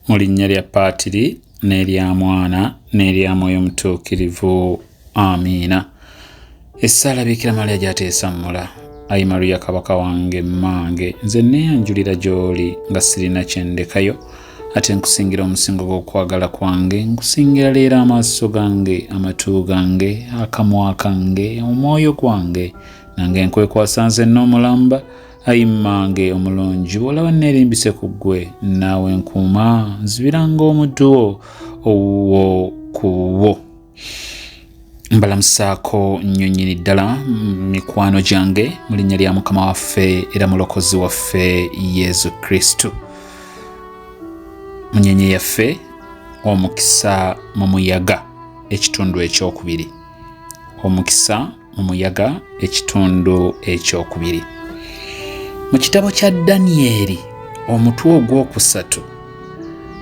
Mu linnya lya Paatiri n'erya Mwana n'erya Mwoyo Mutuukirivu. Amiina. Essaala Biikira Maria gy'ateesammula. Ayi Maria Kabaka wange mmange, nze neeyanjulira gy'oli nga sirina kye ndekayo, ate nkusingira omusingo gw'okwagala kwange, nkusingira leero amaaso gange, amatu gange, akamwa kange, omwoyo gwange, nange nkwekwasa nzenna omulamba. Ayi mmange omulungi, bw'olaba neerimbise ku ggwe, naawe nkuuma, nzibiranga omuddu wo owuwo ku wuwo. Mbalamusaako nnyo nnyini ddala mikwano gyange mu linnya lya Mukama waffe era Mulokozi waffe Yesu Kristo. Munyenye yaffe omukisa mu muyaga ekitundu ekyokubiri. Omukisa mu muyaga ekitundu ekyokubiri. Mu kitabo kya Danyeri omutwe ogwokusatu,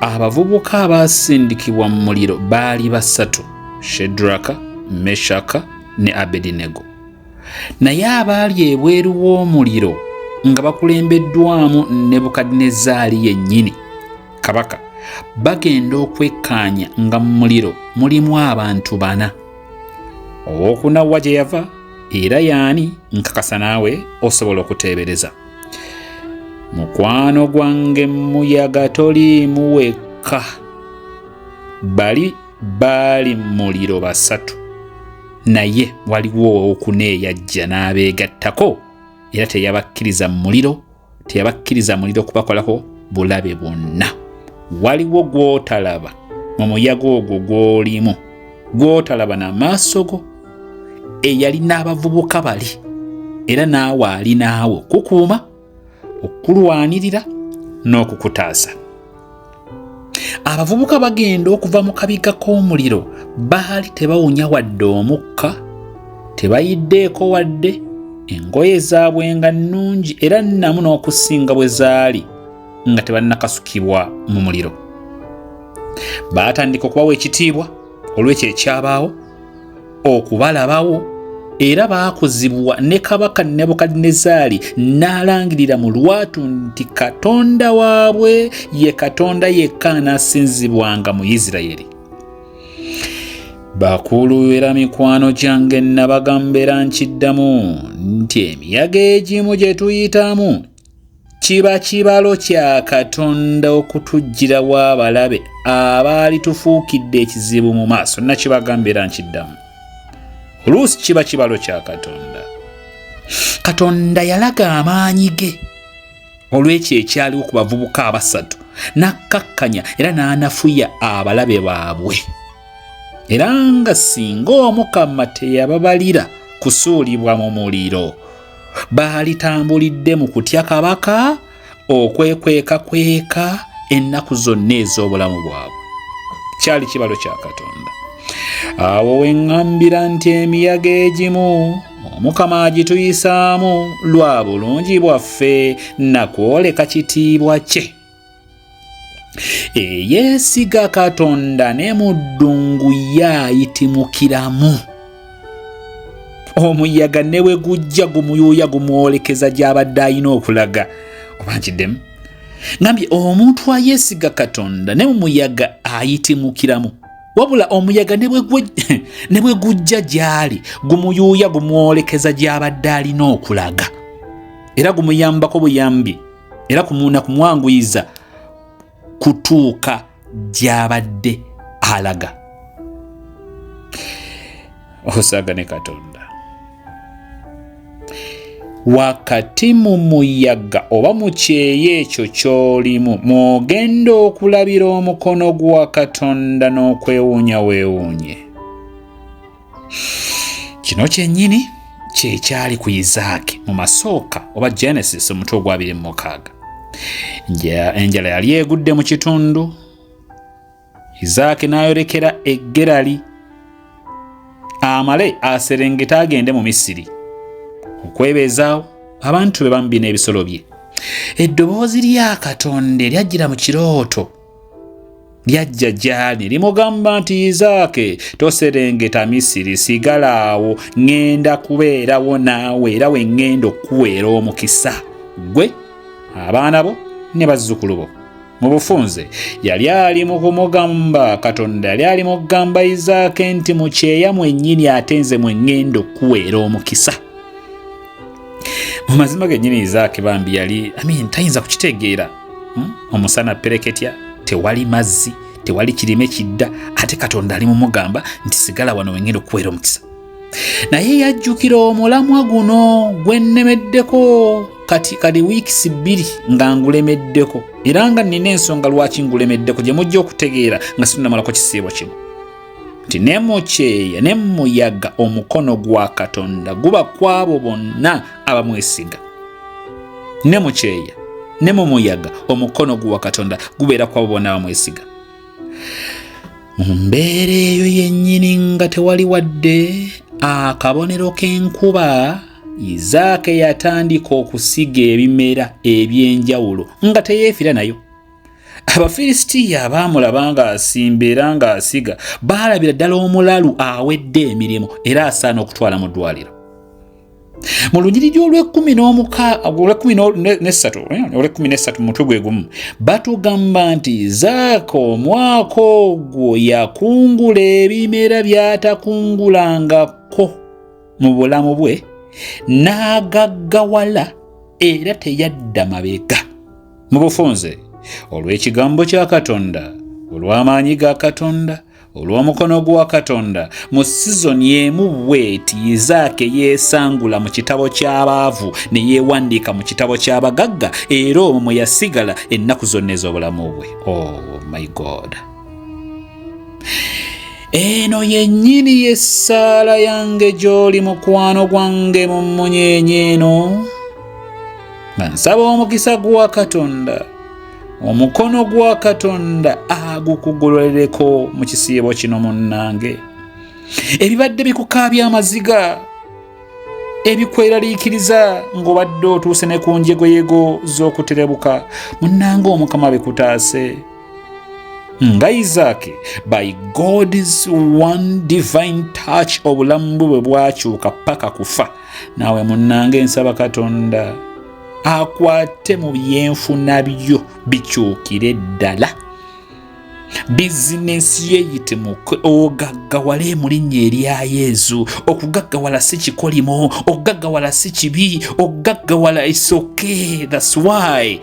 abavubuka abaasindikibwa mu muliro baali basatu, Shedraka, Meshaka ne Abedinego. Naye abaali ebweru w'omuliro nga bakulembeddwamu Nebukadinezaali yennyini kabaka, bagenda okwekkaanya nga mu muliro mulimu abantu bana. Owokuna wa gye yava era yaani? Nkakasa naawe osobola okuteebereza. Mukwano gwange muyaga toliimu wekka, bali baali muliro basatu, naye waliwo owokuna eyajja n'abeegattako era teyabakkiriza mu muliro, teyabakkiriza muliro kubakolako bulabe bwonna. Waliwo gw'otalaba mu muyaga ogwo gw'olimu, gw'otalaba n'amaaso go, eyali n'abavubuka bali, era naawe ali naawe okukuuma, okukulwanirira n'okukutaasa. Abavubuka bagenda okuva mu kabiga k'omuliro, baali tebawunya wadde omukka, tebayiddeeko wadde, engoye zaabwe nga nnungi era nnamu n'okusinga bwe zaali nga tebannakasukibwa mu muliro. Baatandika okubawa ekitiibwa olw'ekyo ekyabaawo, okubalabawo, era baakuzibwa ne kabaka Nebukadinezaali n'alangirira mu lwatu nti Katonda waabwe ye Katonda yekka anaasinzibwanga mu Isirayiri. Bakulu era mikwano gyange, nabagamba era nkiddamu nti emiyaga egimu gye tuyitamu kiba kibalo kya Katonda okutuggyirawo abalabe abaali tufuukidde ekizibu mu maaso. Nakibagamba era nkiddamu, oluusi kiba kibalo kya Katonda. Katonda yalaga amaanyi ge olw'ekyo ekyaliwo ku bavubuka abasatu, n'akkakkanya era n'anafuya abalabe baabwe. Era nga singa Omukama teyababalira kusuulibwa mu muliro, baalitambulidde mu kutya kabaka okwekwekakweka ennaku zonna ez'obulamu bwabwe. Kyali kibalo kya Katonda. Awo we ŋŋambira nti emiyaga egimu Omukama agituyisaamu lwa bulungi bwaffe na kwoleka kitiibwa kye. Eyeesiga Katonda ne mu ddungu ye ayitimukiramu. Omuyaga ne bwe gujja gumuyuuya gumwolekeza gy'abadde alina okulaga. Oba nkiddemu? Ngambye omuntu ayeesiga Katonda ne mu muyaga ayitimukiramu. Wabula omuyaga ne bwe gujja gy'ali gumuyuuya gumwolekeza gy'abadde alina okulaga, era gumuyambako buyambi, era kumuna kumwanguyiza kutuuka gy'abadde alaga. Osaaga ne Katonda wakati mu muyaga oba mu kyeyo ekyo ky'olimu, mw'ogenda okulabira omukono gwa Katonda n'okwewuunya weewuunye. Kino kyennyini kye kyali ku Izaaki mu Masooka oba Genesis omutwe ogwabiri mu mukaaga. Enjala yali egudde mu kitundu, Izaaki n'ayolekera e Gerali amale aserengete agende mu Misiri okwebeezaawo abantu be bambi n'ebisolo bye. Eddoboozi lya Katonda eryajjira mu kirooto lyajja gy'ali limugamba nti, Izaake, toserengeta Misiri, sigala awo, ŋŋenda kubeerawo naawe era we ŋŋenda okukuweera omukisa, ggwe, abaana bo ne bazzukulu bo. Mu bufunze yali ali mu kumugamba, Katonda yali ali mu kugamba Izaake nti mu kyeya mwennyini ate nze mwe ŋŋenda okukuweera omukisa. Mu mazima gennyini Izaake bambi yali, I mean, tayinza kukitegeera. Omusana pereketya, tewali mazzi, tewali kirime kidda, ate Katonda ali mumugamba nti sigala wano wengenda okukuweera omukisa. Naye yajjukira omulamwa guno gwe nnemeddeko kati kali wiikisi 2 nga ngulemeddeko, era nga nnina ensonga lwaki ngulemeddeko gye mujja okutegeera nga sinnamalako kisiibo kino, nti ne mu kyeya ne mu muyaga omukono gwa Katonda guba ku abo bonna abamwesiga. Ne mu kyeya ne mu muyaga omukono gwa Katonda gubeera ku abo bonna abamwesiga. Mu mbeera eyo yennyini nga tewali wadde akabonero k'enkuba, Izaake yatandika okusiga ebimera eby'enjawulo nga teyeefira nayo. Abafilisitiya abaamulaba ng'asimba era ng'asiga baalabira ddala omulalu awedde emirimu era asaana okutwala mu ddwaliro. Mu lunyiriri olw'ekkumi n'omuka, olw'ekkumi n'essatu, olw'ekkumi n'essatu mu mutwe gwe gumu, batugamba nti Izaaka omwaka ogwo yakungula ebimera by'atakungulangako mu bulamu bwe, n'agaggawala era teyadda mabega. Mu bufunze, olw'ekigambo kya Katonda, olw'amaanyi ga Katonda, olw'omukono gwa Katonda, mu sizoni emu bw'eti Izaake yeesangula mu kitabo ky'abaavu ne yeewandiika mu kitabo ky'abagagga, era omwo mwe yasigala ennaku zonna ez'obulamu bwe. Oh my God! Eno yennyini y'essaala yange gy'oli mukwano gwange mu mmunyeenye eno, nga nsaba omukisa gwa Katonda, omukono gwa Katonda agukugololereko mu kisiibo kino munnange. Ebibadde bikukaabya amaziga, ebikweraliikiriza ng'obadde otuuse ne ku njegoyego z'okuterebuka, munnange Omukama bikutaase. Nga Izaake, by God's one divine touch, obulamu bwe bwe bwakyuka paka kufa. Naawe munnange nsaba Katonda akwate mu byenfuna byo bikyukire ddala, bizinensi ye yitimuke, ogaggawale mu linnya erya Yezu. Okugaggawala si kikolimo, okugaggawala si kibi, okugaggawala is okay. That's why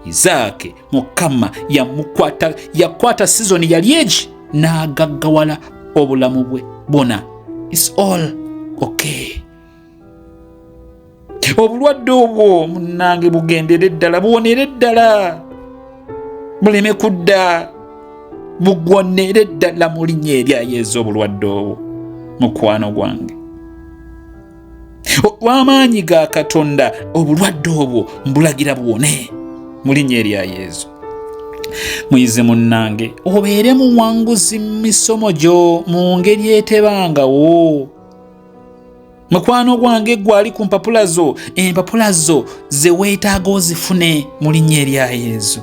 Izaake Mukama yamukwata, yakwata sizoni yali egi n'agaggawala obulamu bwe bwona. It's all okay. Obulwadde obwo munnange bugendere ddala, buwonere ddala, buleme kudda, bugwonere ddala mu linnya erya Yezu obulwadde obwo mukwano gwange. Olw'amaanyi ga Katonda obulwadde obwo mbulagira buwone mu linnya erya Yezu. Muyizi munnange, obeere muwanguzi mu misomo gyo mu ngeri etebangawo. Mukwano gwange gwali ku mpapula zo, empapula zo ze weetaaga ozifune mu linnya erya Yezu.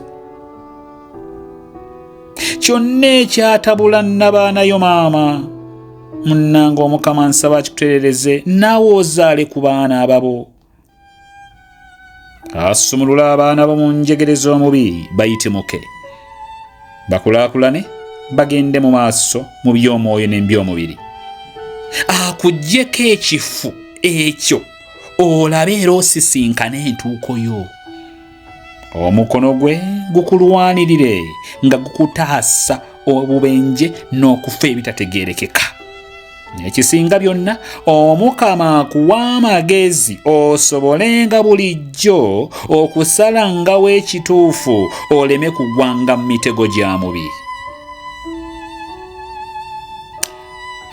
Kyonna ekyatabula nnabaanayo maama munnange, Omukama nsaba akikuterereze naawe ozaale ku baana ababo. Asumulula abaana bo mu njegere z'omubi bayitimuke, bakulaakulane, bagende mu maaso mu by'omwoyo ne by'omubiri. Akuggyeko ekifu ekyo olabe era osisinkane entuuko yo. Omukono gwe gukulwanirire nga gukutaasa obubenje n'okufa ebitategeerekeka. Ekisinga byonna, Omukama akuwa amagezi osobolenga bulijjo okusalangawo ekituufu, oleme kugwanga mu mitego gya mubi.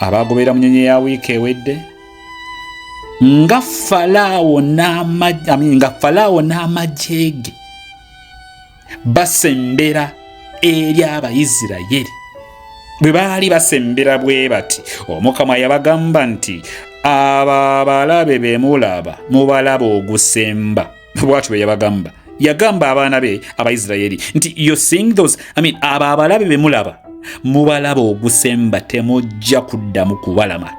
Abagoberera munyenye ya wiiki ewedde, nga Falaawo n'amagye ge basembera eri Abayisirayeli, bwe baali basembera bwe bati, Omukama yabagamba nti abo abalabe be mulaba mubalaba ogusemba. Bw'atyo bwe yabagamba. Yagamba abaana be Abayisirayeli nti you seeing those, I mean, abo abalabe be mulaba mubalaba ogusemba, temujja kuddamu kubalaba.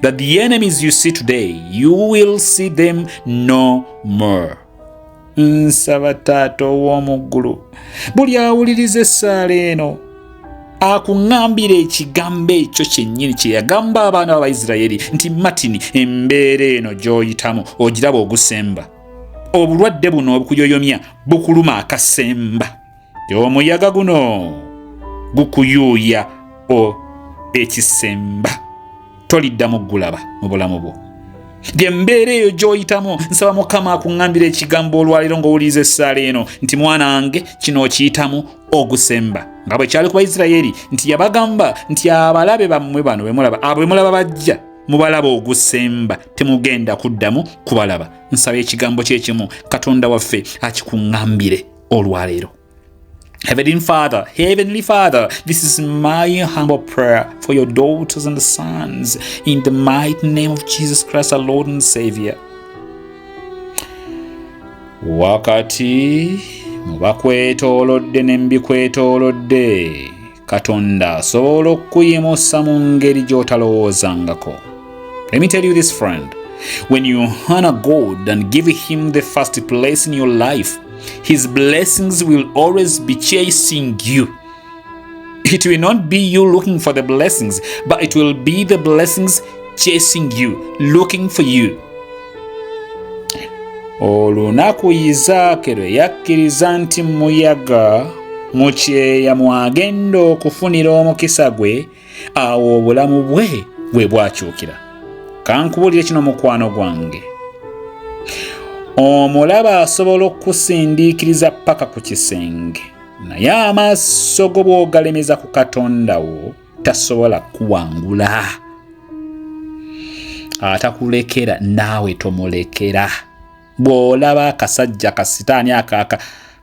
That the enemies you see today, you will see them no more. Nsaba Taata ow'omu ggulu, buli awuliriza essaala eno akuŋŋambira ekigambo ekyo kyennyini kye yagamba abaana b'Abaisiraeri nti, Martin, embeera eno gy'oyitamu ogiraba ogusemba, obulwadde buno obukuyoyomya bukuluma akasemba, omuyaga guno gukuyuuya o ekisemba, toliddamu gulaba mu bulamu bwo. Embeera eyo gy'oyitamu, nsaba Mukama akuŋŋambira ekigambo olwaleero ng'owuliriza essaala eno nti, mwana wange, kino okiyitamu ogusemba, nga bwe kyali ku Baisirayeri nti yabagamba nti abalabe bammwe bano bemulaba, abo bemulaba bajja, mubalaba ogusemba, temugenda kuddamu kubalaba. Nsaba ekigambo kyekimu Katonda waffe akikuŋŋambire olwaleero. Heavenly Father, Heavenly Father, this is my humble prayer for your daughters and sons in the mighty name of Jesus Christ, our Lord and Savior. Wakati mu bakwetoolodde ne mubikwetoolodde, Katonda asobola okukuyimusa mu ngeri gy'otalowoozangako. Let me tell you this, friend. When you honor God and give Him the first place in your life, His blessings will always be chasing you. It will not be you looking for the blessings, but it will be the blessings chasing you, looking for you. Olunaku Yizaake lwe yakkiriza nti muyaga mu kyeya mwagenda okufunira omukisa gwe, awo obulamu bwe bwe bwakyukira. Kankubuulire kino, mukwano gwange, omulaba asobola okukusindiikiriza paka ku kisenge, naye amaaso go bw'ogalemeza ku Katonda wo, tasobola kuwangula. Atakulekera naawe tomulekera. Bw'olaba akasajja kasitaani akaka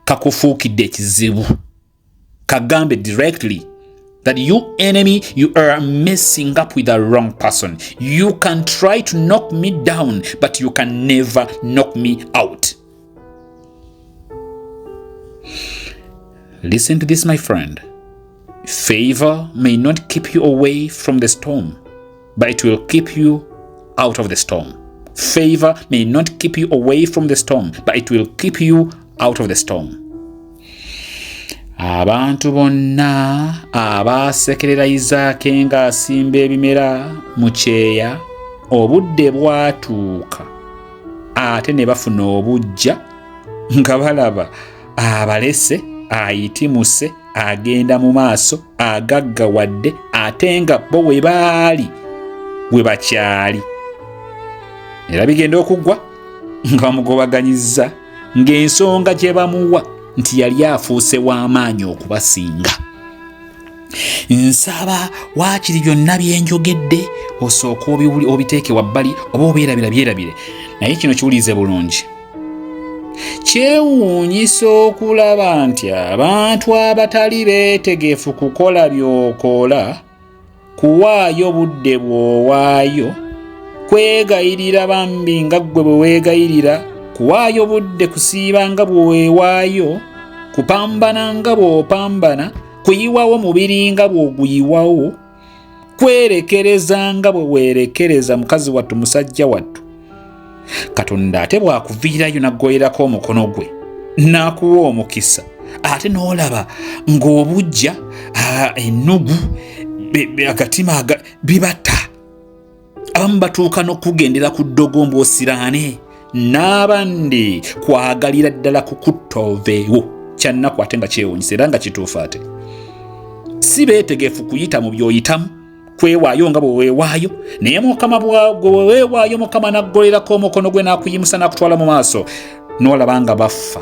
kakufuukidde ekizibu, kagambe directly that you enemy, you are messing up with the wrong person. You can try to knock me down, but you can never knock me out. Listen to this, my friend. Favor may not keep you away from the storm, but it will keep you out of the storm. Favor may not keep you away from the storm, but it will keep you out of the storm. Abantu bonna abaasekerera Izaake ng'asimba ebimera mu kyeya, obudde bwatuuka ate ne bafuna obujja nga balaba abalese, ayitimuse, agenda mu maaso, agaggawadde, ate nga bo we baali we bakyali. Era bigenda okuggwa nga bamugobaganyizza, ng'ensonga gye bamuwa nti yali afuuse w'amaanyi okubasinga. Nsaba waakiri byonna byenjogedde osooka obiteeke wabbali oba obyerabira byerabire, naye kino kiwulirize bulungi. Kyewuunyisa okulaba nti abantu abatali beetegefu kukola by'okola, kuwaayo budde bw'owaayo, kwegayirira bambi nga ggwe bwe weegayirira, kuwaayo budde kusiiba nga bwe weewaayo, kupambana nga bw'opambana, kuyiwawo mubiri nga bw'oguyiwawo, kwerekereza nga bwe weerekereza, mukazi wattu, musajja wattu. Katonda ate bw'akuviirayo n'aggoyerako omukono gwe n'akuwa omukisa, ate n'olaba ng'obujja, ennugu, agatima bibatta. Abamu batuuka n'okugendera ku ddogo mbw'osiraane, n'abandi kwagalira ddala kukutta oveewo. Kyannaku ate nga kyewuunyisa era nga kituufu. Ate si beetegefu kuyita mu by'oyitamu, kwewaayo nga bwe weewaayo, naye Mukama bwe weewaayo, Mukama n'aggolerako omukono gwe n'akuyimusa n'akutwala mu maaso, n'olaba nga bafa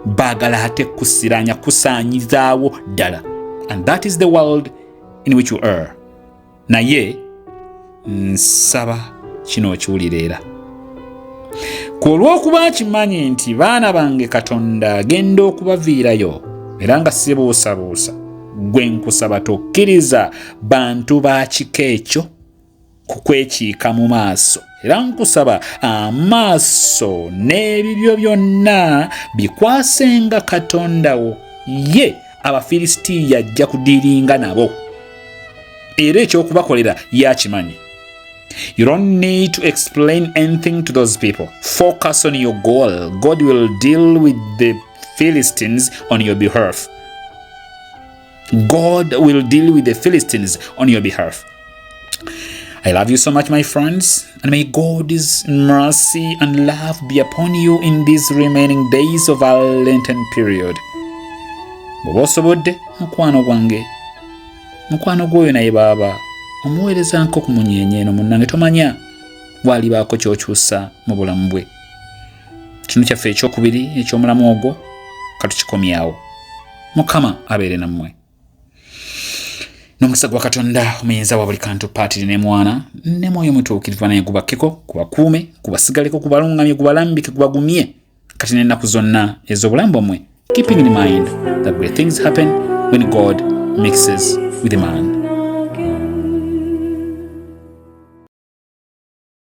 baagala ate kusiranya, kusaanyizaawo ddala. And that is the world in which you are. Naye nsaba kino okiwulira, era ku olw'okuba nkimanyi nti baana bange Katonda agenda okubaviirayo, era nga sibuusabuusa, gwe nkusaba tokkiriza bantu ba kika ekyo kukwekiika mu maaso. Era nkusaba amaaso n'ebibyo byonna bikwasenga Katonda wo. Ye Abafilisitiya ajja kudiiringa nabo, era ekyokubakolera yakimanyi. You don't need to explain anything to those people. Focus on your goal. God will deal with the Philistines on your behalf. God will deal with the Philistines on your behalf. I love you so much, my friends, and may God's mercy and love be upon you in these remaining days of our Lenten period. Bw'oba osobodde, mukwano gwange, mukwano gw'oyo naye baaba omuweerezanko ku munyeenye eno, munnange, tomanya bw'alibaako ky'okyusa mu bulamu bwe. Kino kyaffe ekyokubiri eky'omulamu ogwo katukikomyawo. Mukama abeere nammwe n'omukisa gwa Katonda omuyinza wa buli kantu, Paatiri ne Mwana ne Mwoyo Mutuukirivu, naye gubakkeko, gubakuume, gubasigaleko, gubalungamye, gubalambike, gubagumye kati n'ennaku zonna ez'obulamu bwammwe, keeping in mind that great things happen when God mixes with a man.